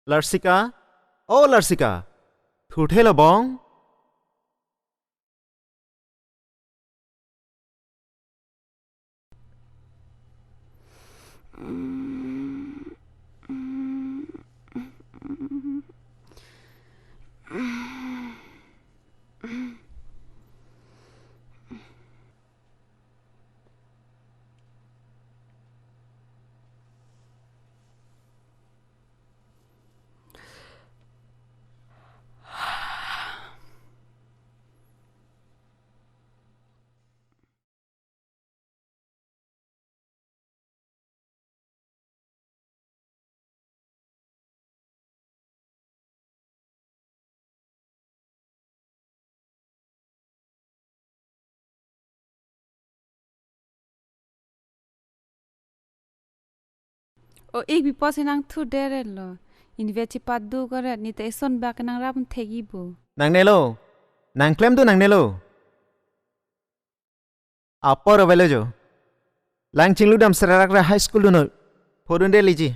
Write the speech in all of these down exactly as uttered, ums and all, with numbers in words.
Larsika, o Larsika, thurthelo bong? O ik bipo si nang thurdet lo. Inve chipat do koret, ne ta eson bak nang rap thegi bo. Nangnelo. Nang klemdun nangnelo. Apor avelo jo. Lang chingludam serarak ra high school dunoi. Phodunde liji.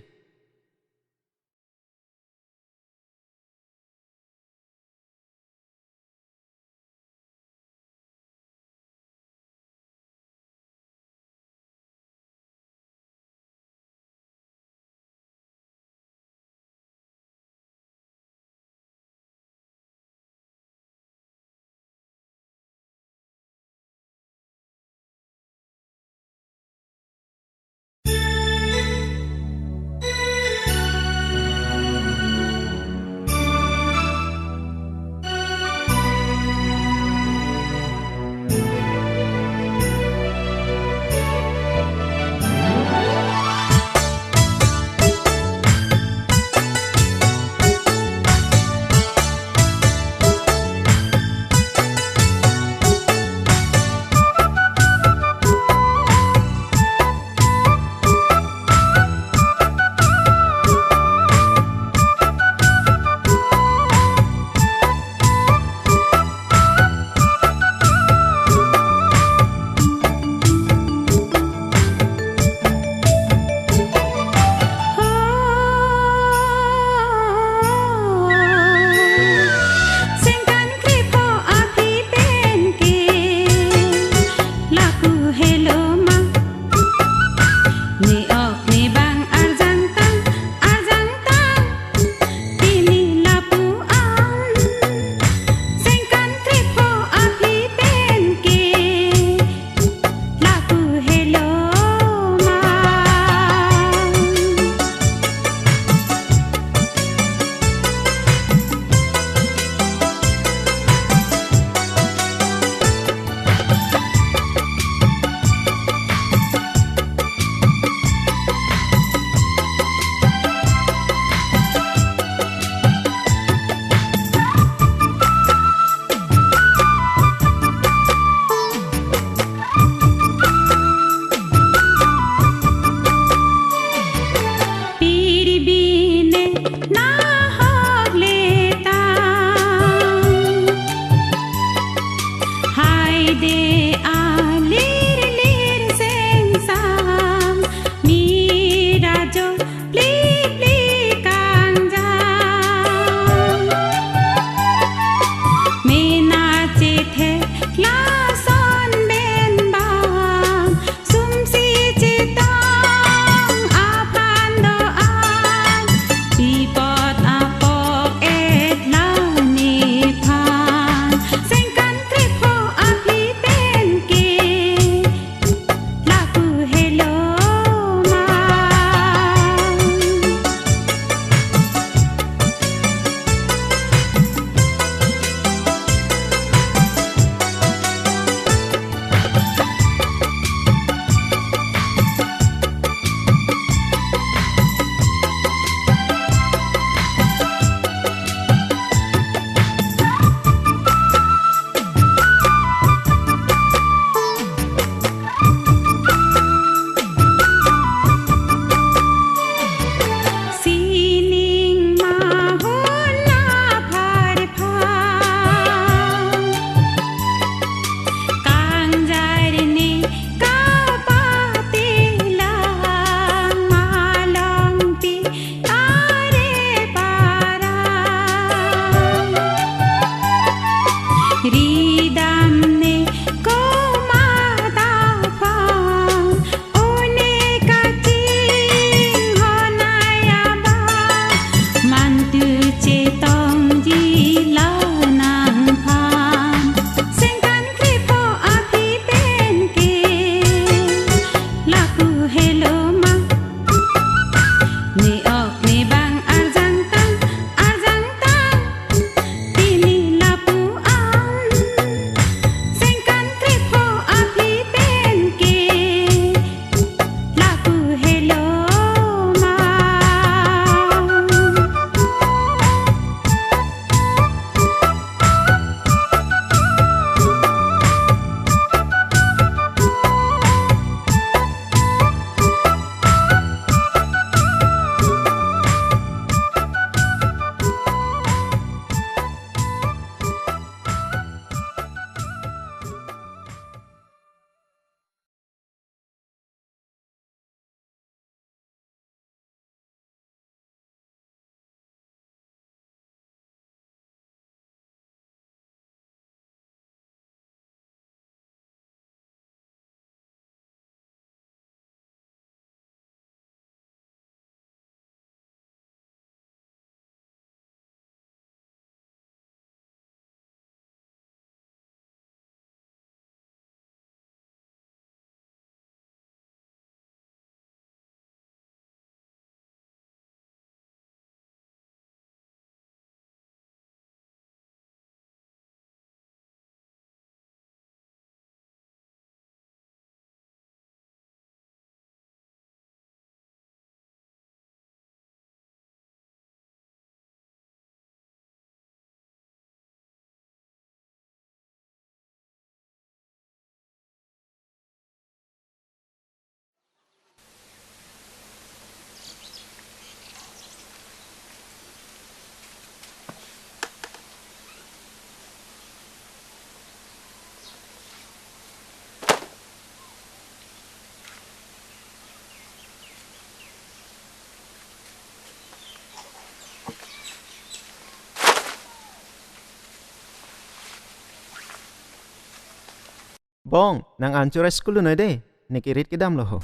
Pong, nang anchor school noi de, ne ke rit kedam lo ho.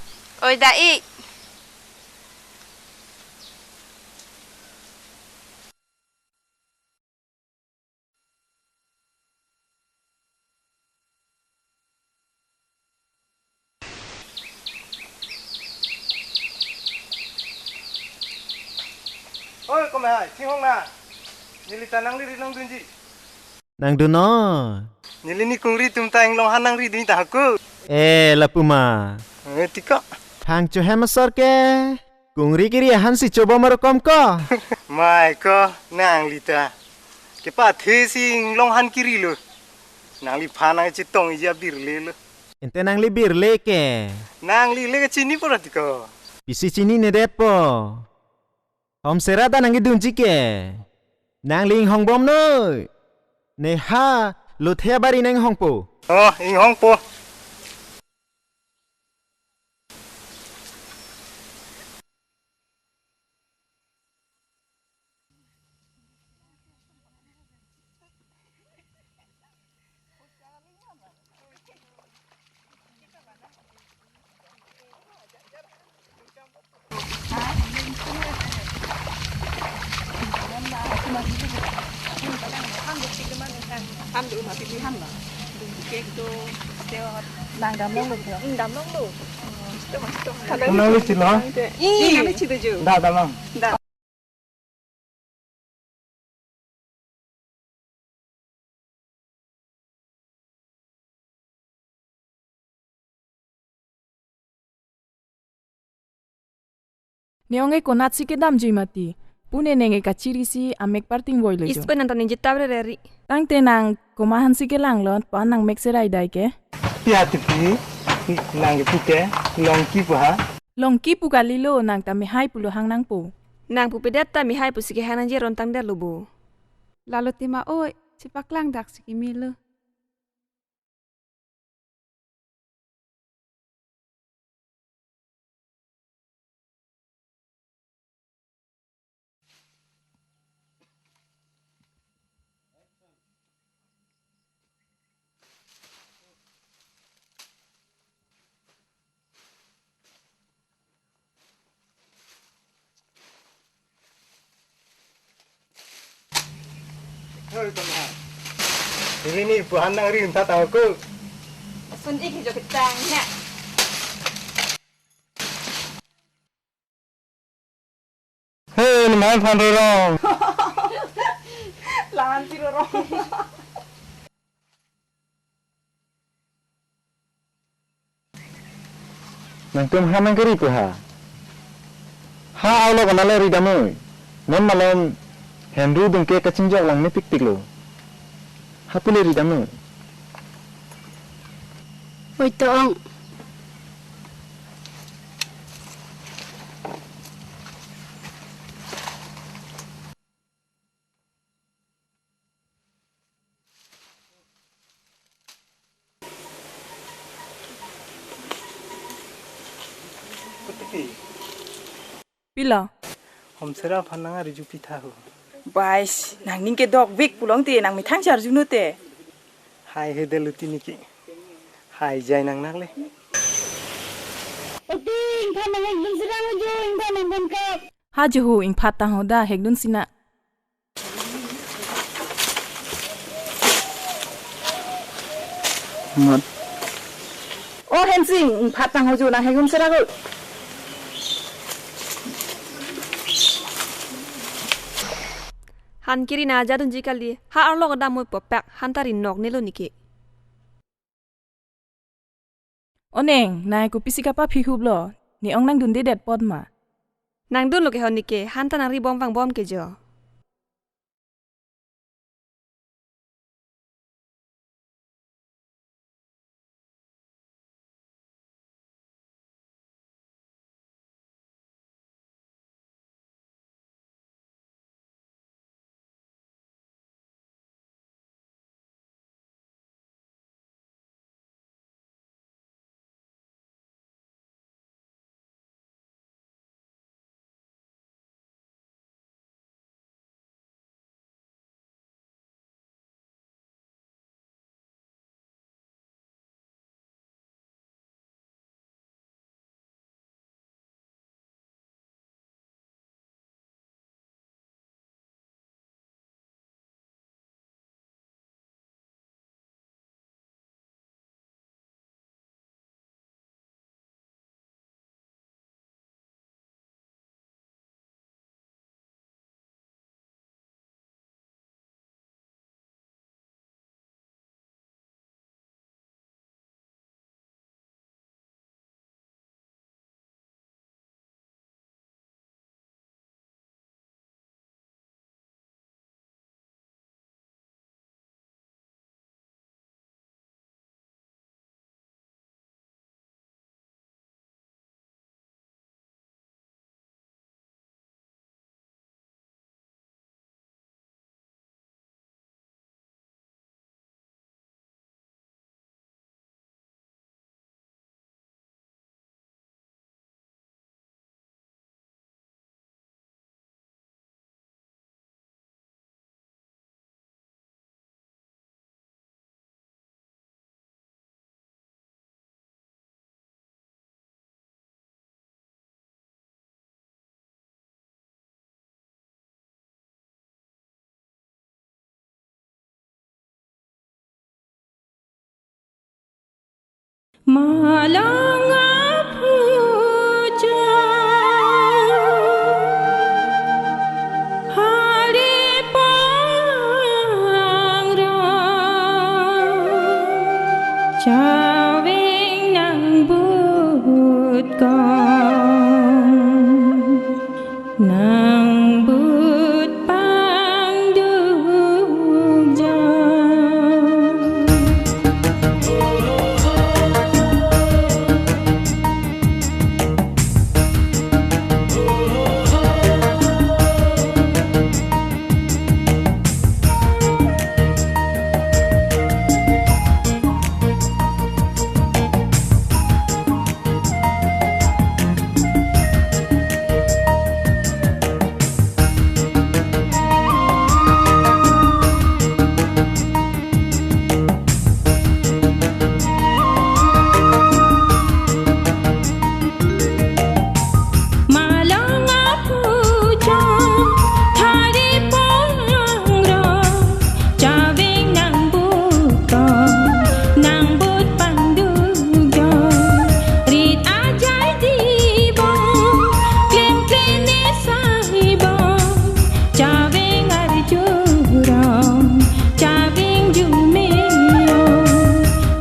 Oi da ik. Oi, komai, chinghong na. Neli ta nangli ri nangdunji. Nangdun non. Neli ni kungri atum ta inglonghan nangridun ta hako. Eh, lapu ma. Eh, tiko. Phang cho hem asor ke. Kungri kiri ahan si chobom arokom ko. Mai ko, nangli ta. Kepathe si inglonghan kiri lo. Nangliphan nangchetong iji abirle lo. Ante nangli birle ke. Nangli le kachini pura tiko. Pisi chinine detpo. Hom sera ta nangkedunji ke. Nangli inghongbom noi. Ne ha, lothe abari nanghongpo. Oh, inghongpo. Nang damlong lo. Nang damlong lo. Nang lichi lo? Ih, nang lichi tuju. Da, damlong. Da. Ne ong ke konatsi kedamjui mati. Pu ne neng ke kachiri si amek parting voi lo jo. Ispe nang ta ningje tap re re ri. Tangte nang komat aphan si kelang lo, pa nang mek serai dai ke. Pi ati pi, nang ke pu ke, Longki pu ha. Longki pu kali lo, nang ta Mehai pulo hang nangpo. Nang pupedet ta Mehai pusi kehang nangji ron tangdet lo bo. Lalo tema oi, si paklang dak si kimi lo. Hei, Bang. Ini ni buhan nang rin ta tahu ku. Sun ik jo ketang na. Hei, ni main phan rorong. Langan si rorong. Nangtum ha nang keri pu ha. Ha aulo kana le ridamoi. Mon malom henru dungke kachingjok lang ne pikpik lo. Ha pule ridamoi. Oi to ong. Pilo? Hom sera aphan nang arju pitha ho. Bais, nang ning kedok vik pulote nang methang si arjunon te. Hai he delu tini ki. Hai jai nang nak le. Oti, ingphan nang hekdun sera jo, ingphan nang phan kap. Ha jo ho, ingphan tang ho da, hekdun sina. Mat. O Hensing, ingphan tang ho jo nang hekdun sera ko. Han kiri nang jadunji kali, ha arlo kedamoi po pak, han ta ri nok ne lo niki. O neng, nang kopisi kapaphi hup lo, ne ong nang dunde det pot ma. Nang dun lo ke ho niki, han ta nang ri bom vangbom ke jo. Along aphuchon hari pangrong chaving nang but kong nang but pangduk jong. Malong aphuchon hari pangrong chaving nang but kong nang but pangduk jong. Rit ajai dibong klem klem ne sai bong chaving arjurong chaving jumeyong.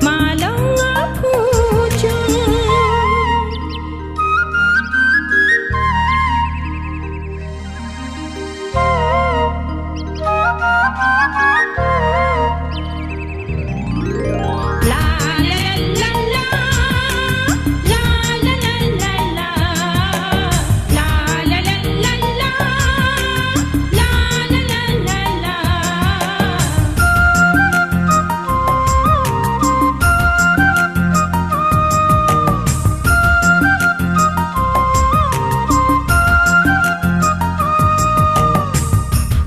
Malong aphuchon.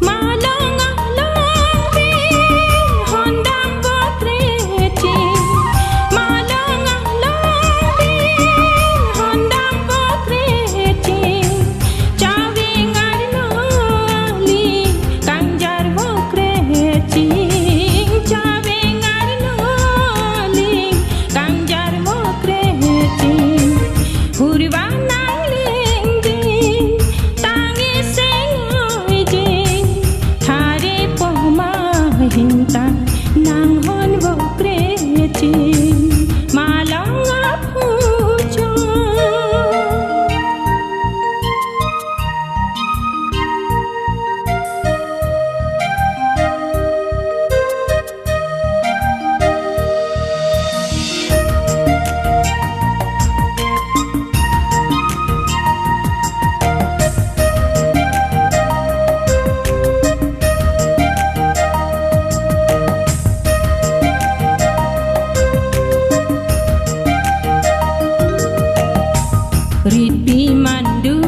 Malong along bin hondang bo kreching. Malong along bin hondang bo kreching. Chaving arlo aling kangjar bo kreching. Chaving arlo aling kangjar bo kreching. Hurba nang lengji, tang iseng oiji, hari poma hinta nang hon bo kreching, malong aphuchon. Ritpi mandu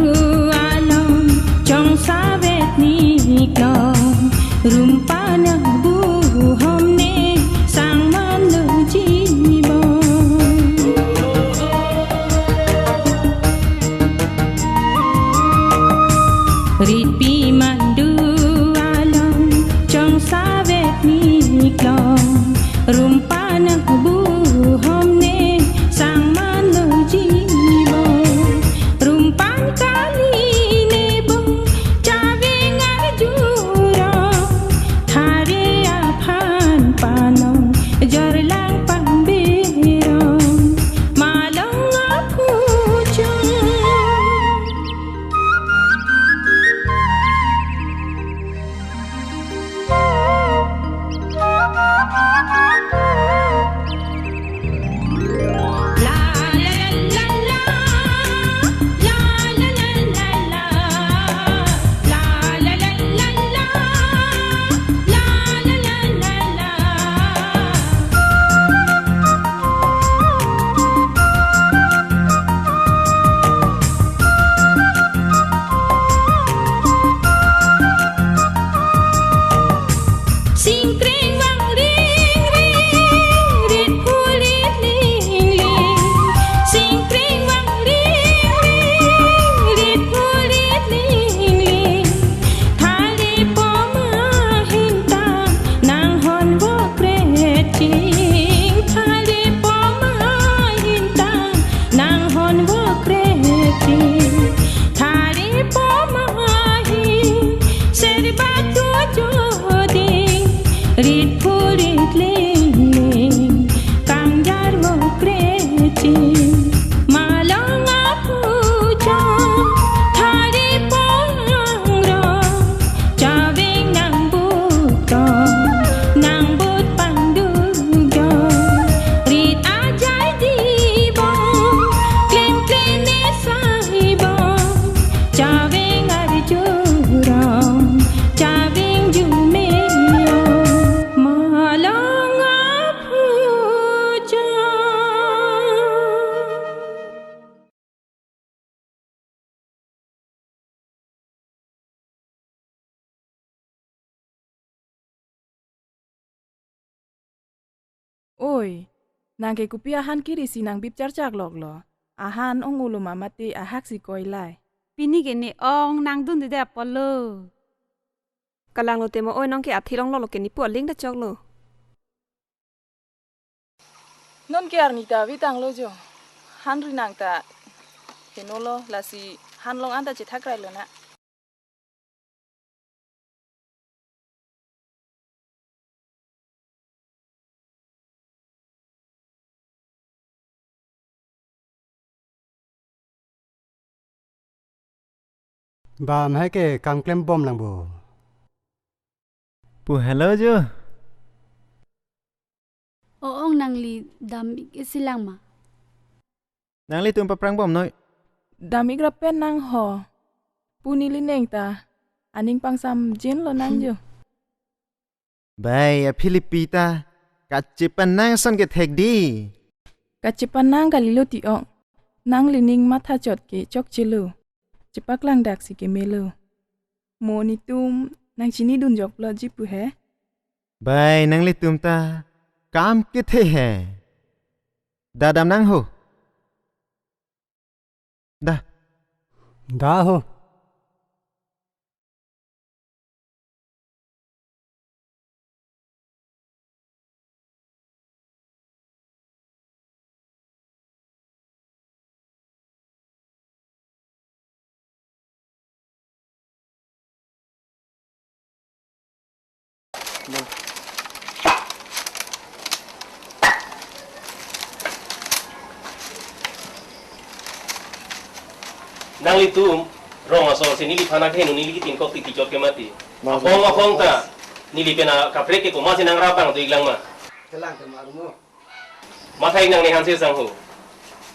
along chongsavet niklong, rumpa nang buhom ne sang manlo jibon. Ritpi mandu along chongsavet niklong, rumpa nang buhom ne sang manlo jibon. Rumpan kali ne bong chaving arjurong, thari aphan panong jorlang pambirong, malong aphuchon. Rit phu rit ling ling, kangjar mo kreching, malong aphuchot, thari pongrong, chaving nang but tong, nang but pangduk jong, rit ajai dibong, klem klem ne sai bong, chaving arjurong, chaving jumeo, malong aphuchot. Oi, nang ke kopi ahan kiri si nang bip charchak loklo? Ahan ong-olo ma mate ahak si koilai. Pini ke ne ong nang dunde apotlo. Kalang lote mo oi, nong ke athi longlok lo ke ne pu aling ta choklo. Non ke arni ta ave tanglo jo. Han ri nang ta henolo, lasi han long an ta chethak railo na. Ba, amahai ke kam klem bom lang bo. Pu hello jo. O ong, nangli dam ik isi lang ma? Nanglitum paphrang bomnoi. Dam ik ra pen nang ho. Pu neli neng ta aning pangsamjin lo nang jo. Bai, a Philippi ta kachepanang ason kethek di. Kachepanang kalilo ti ong. Nangli ning matha chot ke chokchelo. Chepaklang dak si kemelo. Mo netum nang chinidun joklo ji pu he. Bai, nanglitum ta kam kethe he. Da dam nang ho. Da. Da ho. Nanglitum rong asor si neliphan akhei nu neli kitin kok titi chot ke mati. Mas- Aphong aphong ta neli pen akaprek ke komat si nangrap abang tu ik lang ma. Kelang ke marmo. Mathai nang ne Hanse sangho.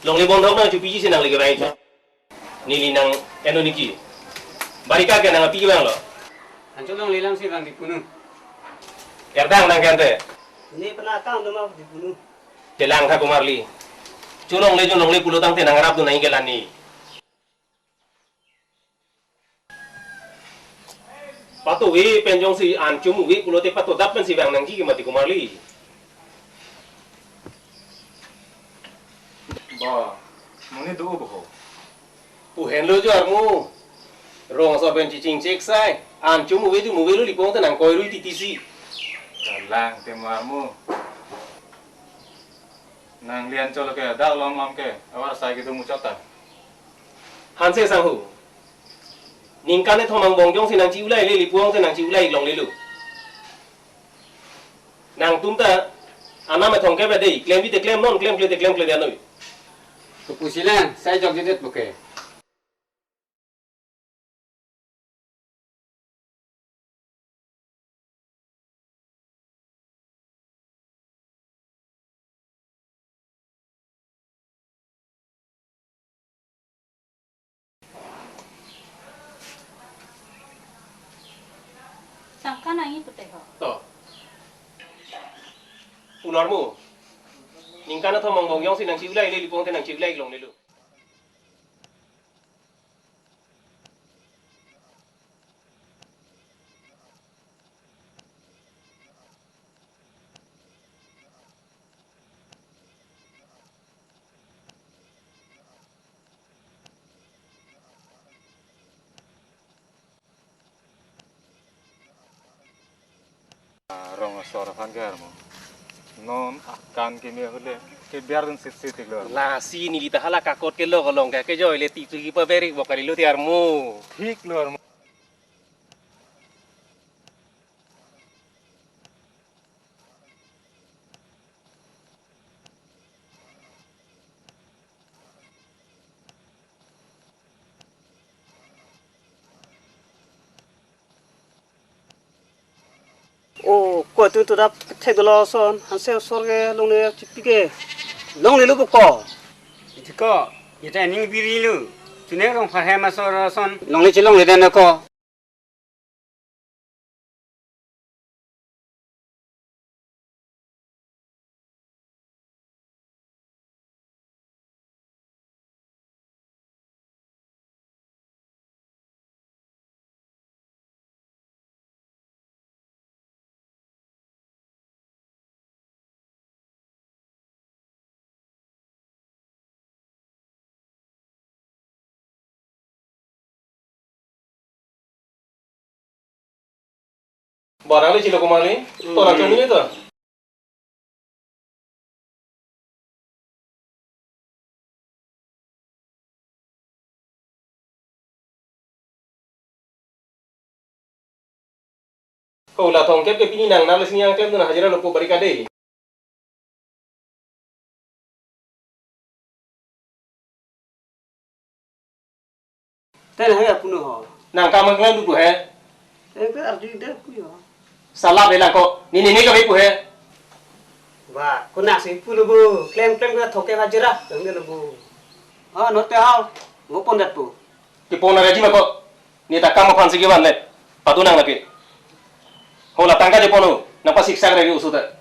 Longle bondhok nang chupiji si nangli kerai chot. Neli nang eno niki. Barika ke nang api bang lo. Ancho longle lang si bang di punu. Erdang nang kante. Ini pernah kang doma di punu. Chelang tha komarli. Cho longle cho longle pulo tangte nangrap tu nang ikelan ni. Pato-ve pen jongsi an chumuve pulote patodap pen si bang nangji ke mati komarli. Ba, mo ne do bo ho. Pu henlo jo armo. Rong asor pen chiching chek sai. An chumuve chumuve lo lipong te nang koirui titi si. Kalang te mo armo. Nangli ancho lo ke dak lom lom ke avar sai kedo muchot ta. Hanse sangho. Ningkan kethom angbong jongsi nang chiulai le lipong te nang chiulai longlelo. Nangtum ta anam ethong ke bade, klembi te klem non, klemkle te klemkle de noi. Kepu si lang, sai jok jedet bo ke. Sangkan nangji pute ho. To. Pu armo. Ningkan kethom angbong jongsi nang chiulai le lipong te nang chiulai longlelo. Rong asor aphan ke armo. Non akan keme ahut le kebiar dun sitsit iklo. Lasi neli ta hala kakot kelok along ke kejoi le ti tu kipaberik bo kalilo ti armo. Thik lo armo. O, ko tu tu dap thek dolo son, hanse osor ke longle chipi ke. Longlelo ko. Iti ko, ita ning biri lo. Tune Rongphar hem asor son. Longle chi longle den ko. Barang le chilo kumali, hmm, tolang chong ni to. Ho la Thongkep ke pini nang nang le sini yang klem tu na hajira lopo barika de. Te na ya puno ho. Nang kam klem tu he. Te ke arju de pu yo. Salah belang ko. Ni ni ni kami pu he. Wah, ko nasi pulo bu. Klem klem ke Thongkep hajira. Dang de lo bu. Ah, no te hao. Ngo pon dat pu. Kepon na rajima ko. Ni ta kam aphan si kevan le. Patu nang lagi. Ho la tangka je pono. Nang pasiksak lagi usuta.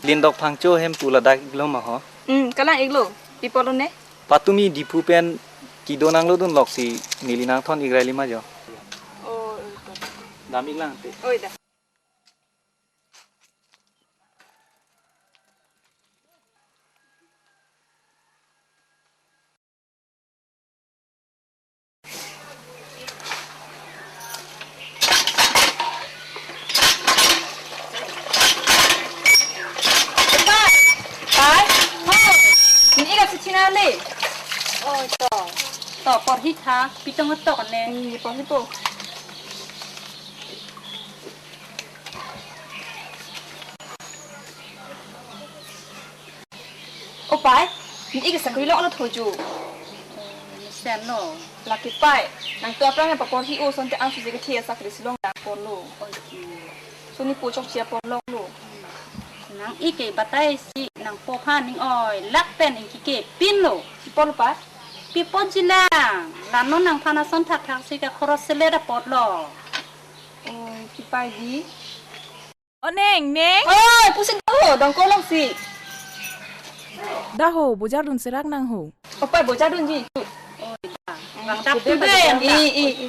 Lindok Phangcho hem pu ladak iklo ma ho? Hmm, kalang iklo. Pi apotlo ne? Patumi Diphu pen kedo nanglo dun loksi neli nangthon ik rai li ma jo. Oh, oi, to. Dam iklang te. Oi, da. Pai, ho, ni ika si china le. Oh, to. To, porhi tha, pitong tok ne. Ni porhi po. O pai, ni ik sakri long ano thoju. Mesen no. Laki pai, nangtum aphrang paporhi o sonte angsose kethe asakri si long nang porlo. Oi, i. So ni po chokche apor longlo. Nang ik ke batai si nangpo aphan ning oi, lak pen ning kike pinlo. Pi apotlo pai? Pi apotji lang, la non nangphan ason thakthak si ka khoros selet apotlo. Oi, kipai di. O neng, neng. Oi, pusi do ho, dong kolong si. Da ho, bojar dun serak nang ho. O pai bojar dunji. Oi, da. Bang tap tu den. I, i, i.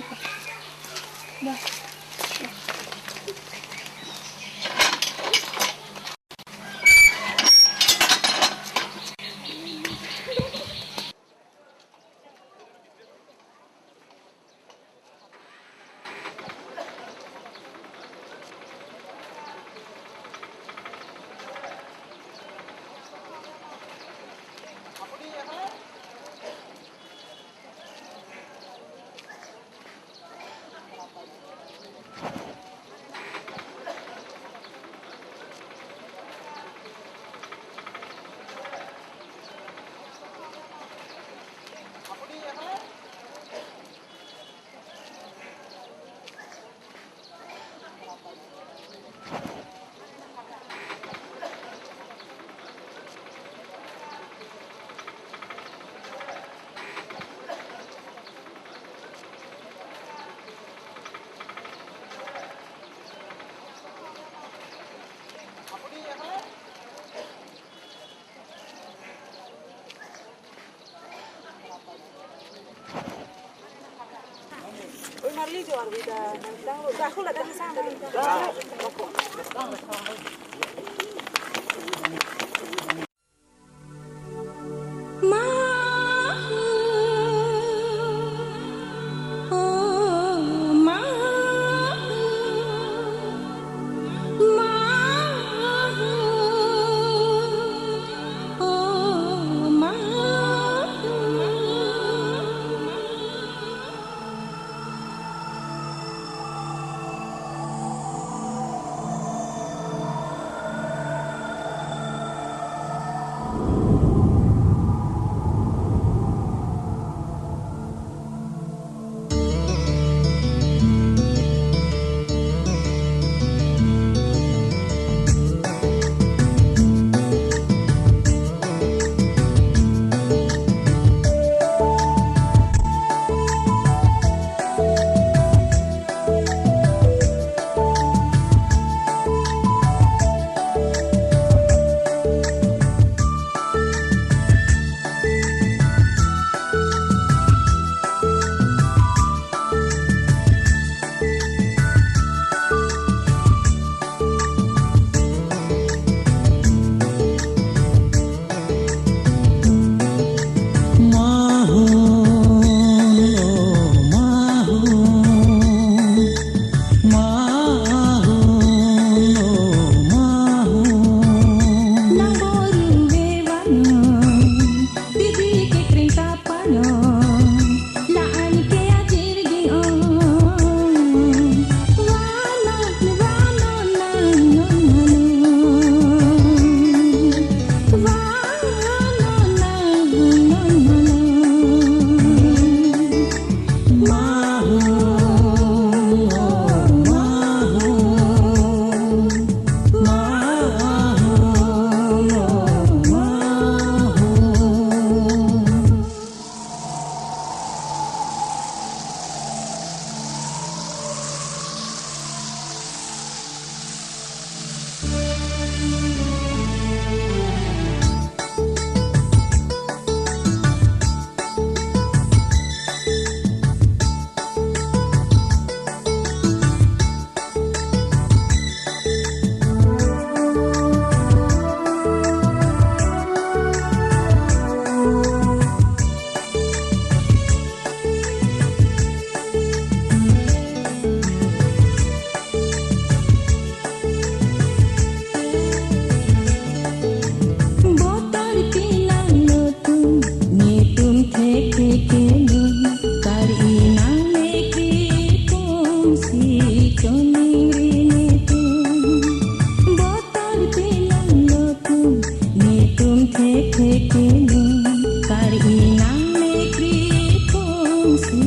Thek thek kini kar-inang mekri kong si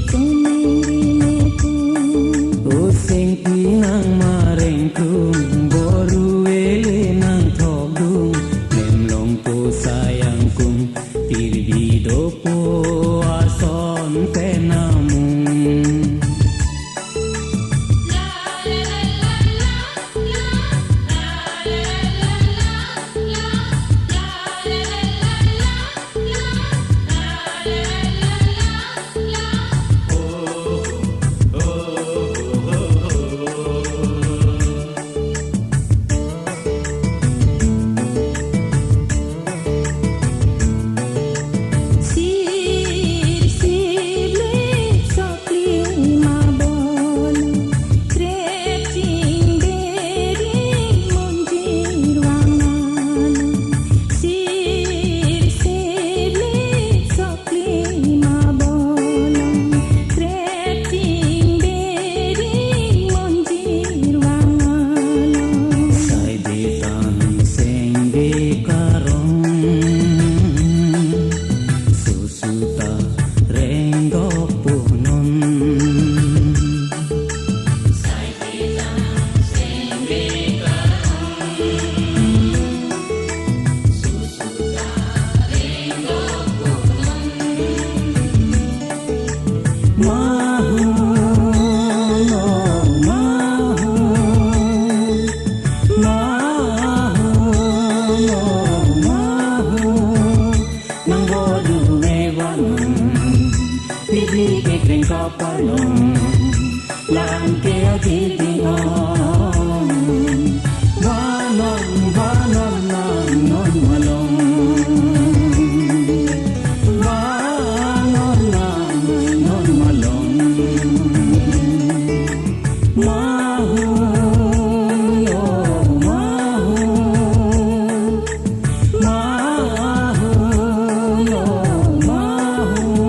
teneng ri mekung. Oseng pinang mareng kung, boru ele nangthokdung, nemlong po sayang kung, tirbi dopo ason penamung. Sir sir le sokli ma bol, krep ching beri monjir vangalo. Sir sir le sokli ma bol, krep ching beri monjir vangalo. Sai de tang seng de karong, susuta rengdok punon. Sai de tang seng de karong, susuta rengdok punon. Mahu, no, mahu, mahu, no, mahu. Nang bodu me vanang, pidi kekreng kapalong, lang ke ajiding ong. Vanang, vanang, nang non malong. Vanang, nang non malong. Mahu, yo, mahu. Mahu, yo, mahu.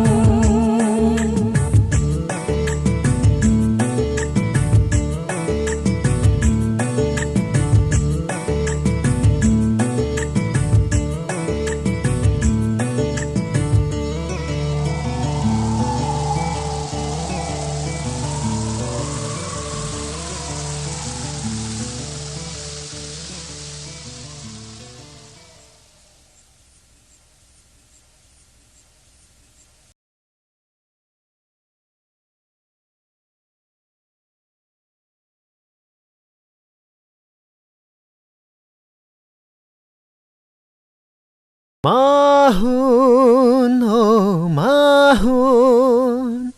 Mahun, oh, mahun.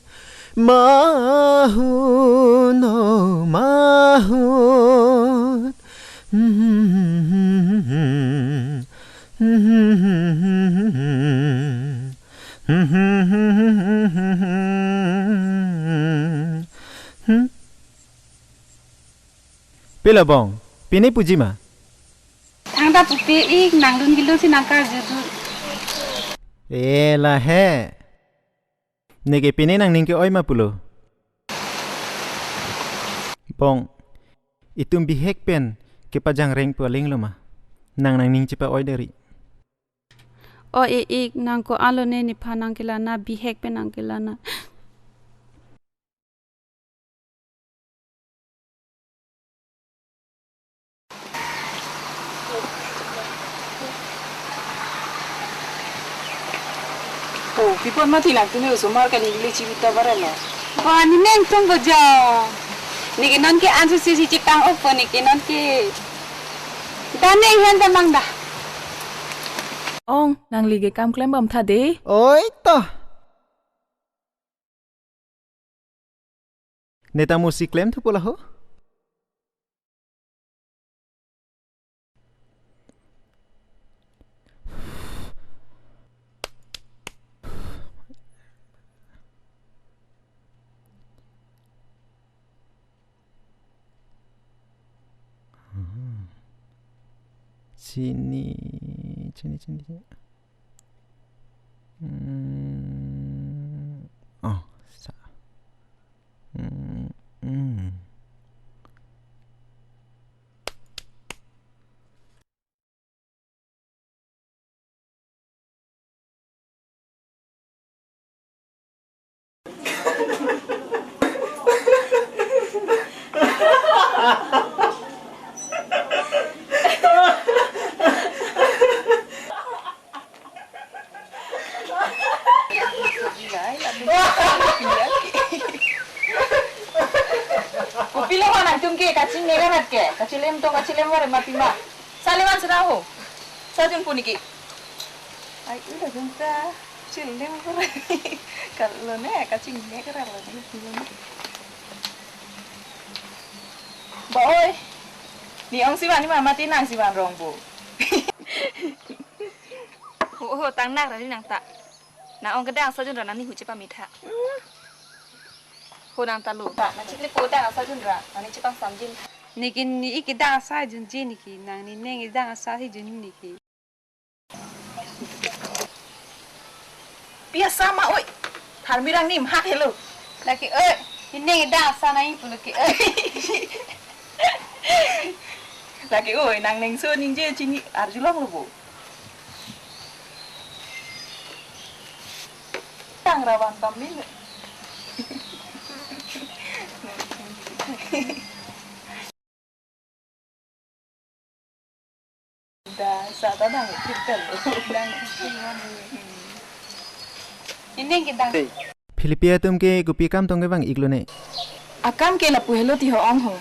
Mahun, oh, mahun. Pilo bong, pine puji ma? Thangta pupe ik nangdun gilo si nangkarjudu. E la he. Neke pine nangning ke-oi ma pulo. Bong, itum bihek pen kepajang reng pu aling lo ma? Nang nangning chepa-oi deri. O e ik, nang ko-an lo ne nephan nangkelana, bihek pen nangkelana. Oh, pipon mati lang tumi osomar ka ningli chibita barelo. Ba, ne neng tum bojo. Neke non ke ansu si si chitang opo neke non ke. Da neng hen da mang da. Ong, nangli ke kam klem bom tha de. Oi to. Neta musi klem thupo laho. Chini, chini, chini, chini. Hmm. Oh, sa. Hmm, hmm. Kopilo ho nangtum ke kachinine rat ke, kachilem tong kachilem vare mati ma. Saliman sera ho. Sajun puniki. Ai, udah junta chilem vare. Kalau ne kachinine kerap lo ne. Ba oi. Ne ong si van ne ma mati nang si van rong bo. Ho ho tang nak rari nang ta. Nang ong kedang sajun ra nangning hu chepamitha. Ho nang ta lo. Ta nang chikli po dang sajun ra nangning chepangsamjin. Niki ne ik kedang sajun ji niki nang ne neng kedang sa hi jun niki. Biasa ma oi. Tharmi rang nim hak helo. Lake oi. Ne neng kedang sa nang pulo ke oi. Lake oi nang neng so ningje chini arjulong lo bo. Tang rawan tam ni. Da, sa ta dang ikit kalo. Dang ikit kalo. Ini kita. Philippia atum ke kopi akam tong kevang iklo ne. Akam ke lapu helo ti ho ong ho.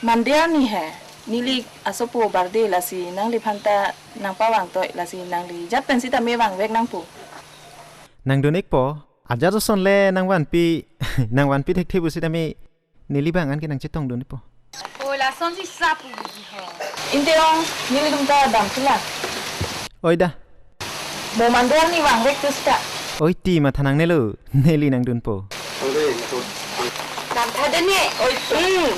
Monday arni he. Neli asopo birthday lasi nangliphan ta nangpavang toi lasi nangli jat pen sitame vangvek nangpo. Nangdun ikpo. Ajat ason le nangvanpi, nangvanpi thekthe pusitame neli bang an ke nangchetongdun ikpo. Oi, lasonsi sa pu ji ho. Inte ong, nelitum ta dam sila. Oi da. Mo Monday arni vangvek tu sita. Oi ti matha nangnelo, neli nangdunpo. Dam tha de ne, oi. Hmm.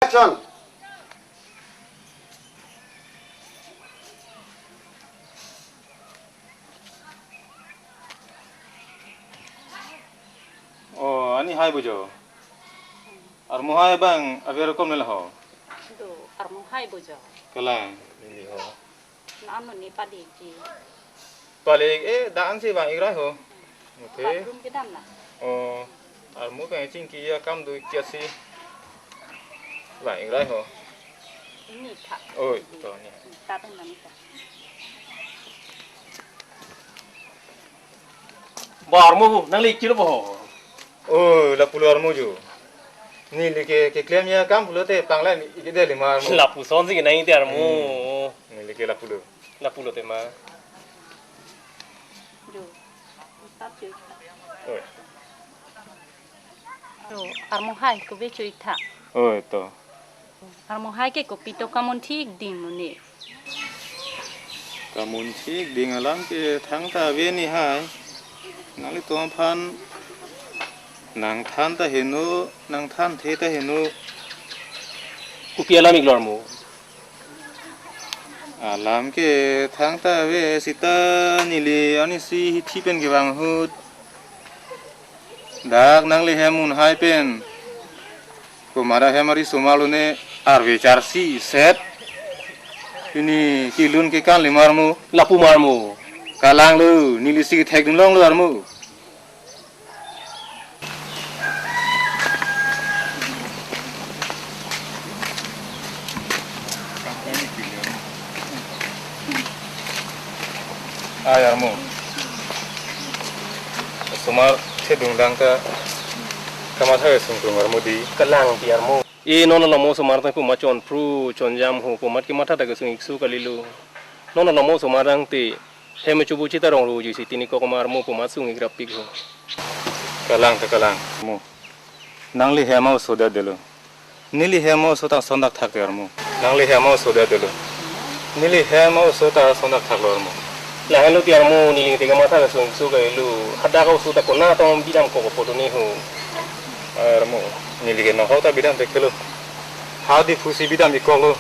Action. Oh, ani hai bojo. Armu hai bang, ave rokom nela ho. Do, armu hai bojo. Kalang, neli ho. Nano ne padi ji. Pali, eh, dan si vang ikrai ho. Oke. Bathroom kedam na. Oh, armu pen chingki akam do kiasi. Vang ikrai ho. Ini tha. Oi, to ni. Tha pen nani tha. Ba armu, nangli kilo bo ho. Oh, lapulo armu jo. Neli ke, keklem ya akam pulote panglang ikit deli ma armu. Lapuson si nang ite armu. Hmm. Neli ke lapulo. Lapulo te ma. Jo. Tap jo. Oi. Jo, armu hai kove cho-ik tha. Oi, to. Armu hai ke kopi to kamun thik ding mo ne. Kamun thik ding alam ke thangta ave ni hai. Nanglitum aphan nangthan ta heno, nangthanthe ta heno. Kopi alam iklo armu. Alam ke thangta ave sita neli ani si hithi pen kevang ahut. Dak nangli hem un hai pen. Komat ahem ari somar lo ne arve charsi set. Pini kelun ke kan limar mo. Lapu mar mo. Kalang lo, neli si thekdun longlo armu. Ai armu. Somar thedung dang ta kamatha sungkrung armu di. Kalang pi armu. E non alomo somar ta pu machon phru chonjam ho pu mat kematha ta kesung iksu kalilo. Non alomo somar dang te hem chubu chita rong ro juisi tini kok ma armu pu mat sung ikrap pik ho. Kalang ta kalang. Mo. Nangli hem a-oso det delo. Neli hem a-oso ta sondak thak te armu. Nangli hem a-oso det delo. Neli hem a-oso ta sondak thak lo armu. Lahenlo ti armo, neli te kamatha kesung su kailo. Hadak oso ta konat atum bidam kok apot ne ho. Armo, neli ke nahok ta bidam teklo. Hadi pusi bidam ikoklo.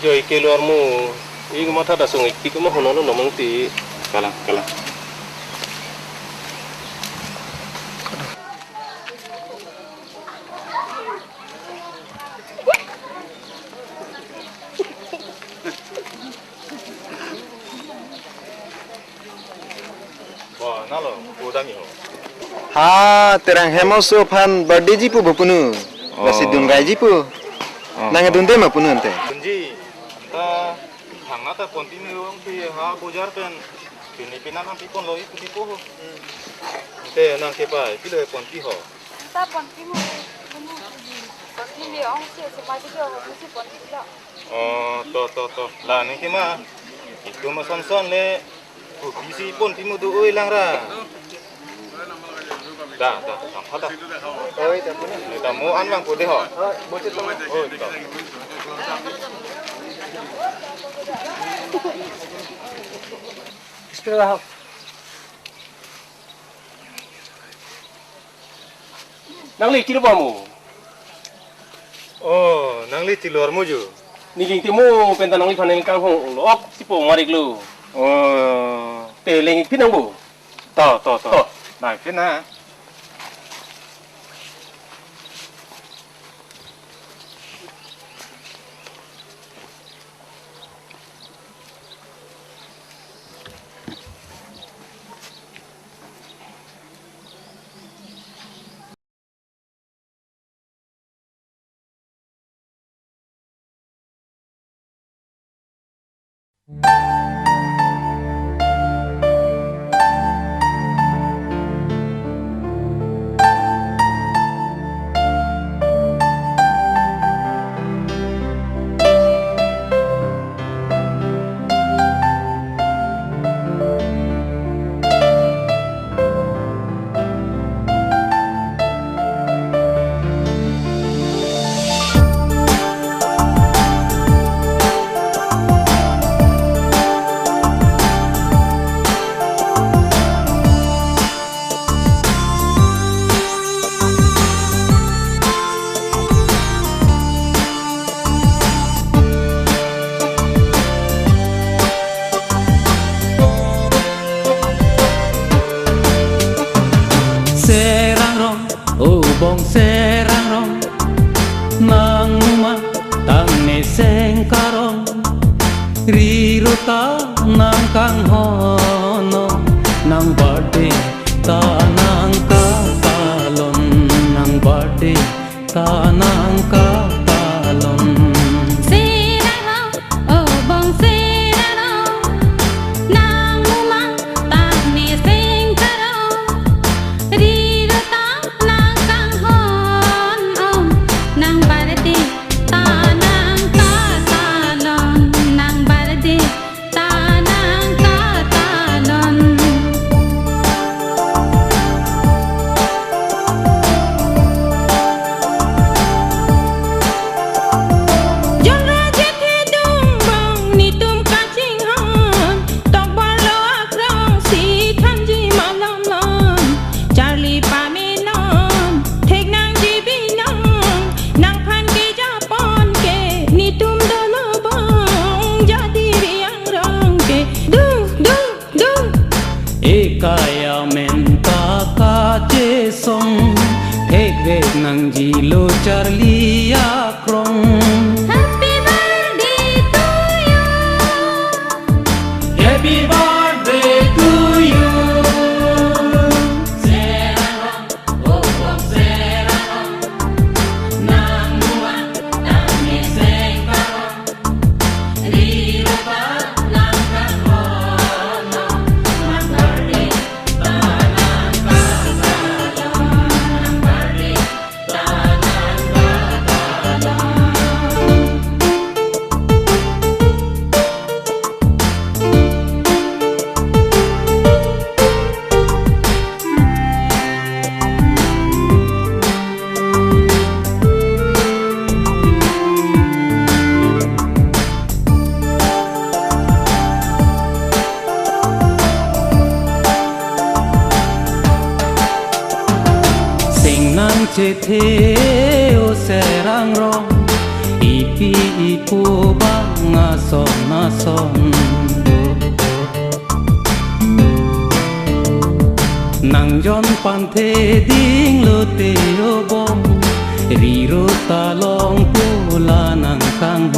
Joi kelo armo. Ing matha ta sung ik tik ma hono lo nomang ti. Kalang, kalang. Wah, nalo, pu dami ho. Ha, Terang hem oso aphan birthday ji pu bo punu. Oh. Lasi dunrai ji pu. Oh. Nang dunde ma punu ante. Dunji, ta thangnatta ponti ni ong si ha bojar pen. Pini pini nang pi ponlo ipu ti pu ho. Ante nang kepai, pilo ponti ho. Ta ponti mo. Ponti ni ong si, si ma ji ho, si ponti lo. Oh, to, to, to. La, ningke ma. Itum ason son le. Kopi si ponti mo do oi lang ra. Da, da, da, da. Oi, da puna. Ni ta mo an lang pu de ho. Oh, mo chit lo. Oh, to. Bismillah. Nangli kilo ba mo? Oh, nangli tilor mo ju. Neli te mo pen ta nangli phan neli kanghon lo, ok, si po marik lo. Oh. Te leng phi nang bo. To, to, to. To. Nang phi na. Serang rong, o bong Serang rong, nang muma tang ne seng karong, riro ta nang kanghon, nang birthday ta nang katalon, nang birthday ta nang katalon. Serang rong, o bong Serang rong, nang muma tang ne seng karong, riro ta nang kanghon, nang birthday ta nang katalon, nang birthday ta nang katalon. Thethe o Serang rong, ipi ipo bang ason ason. Nang jon panthe dinglote o bong, riro ta long pu la nang kang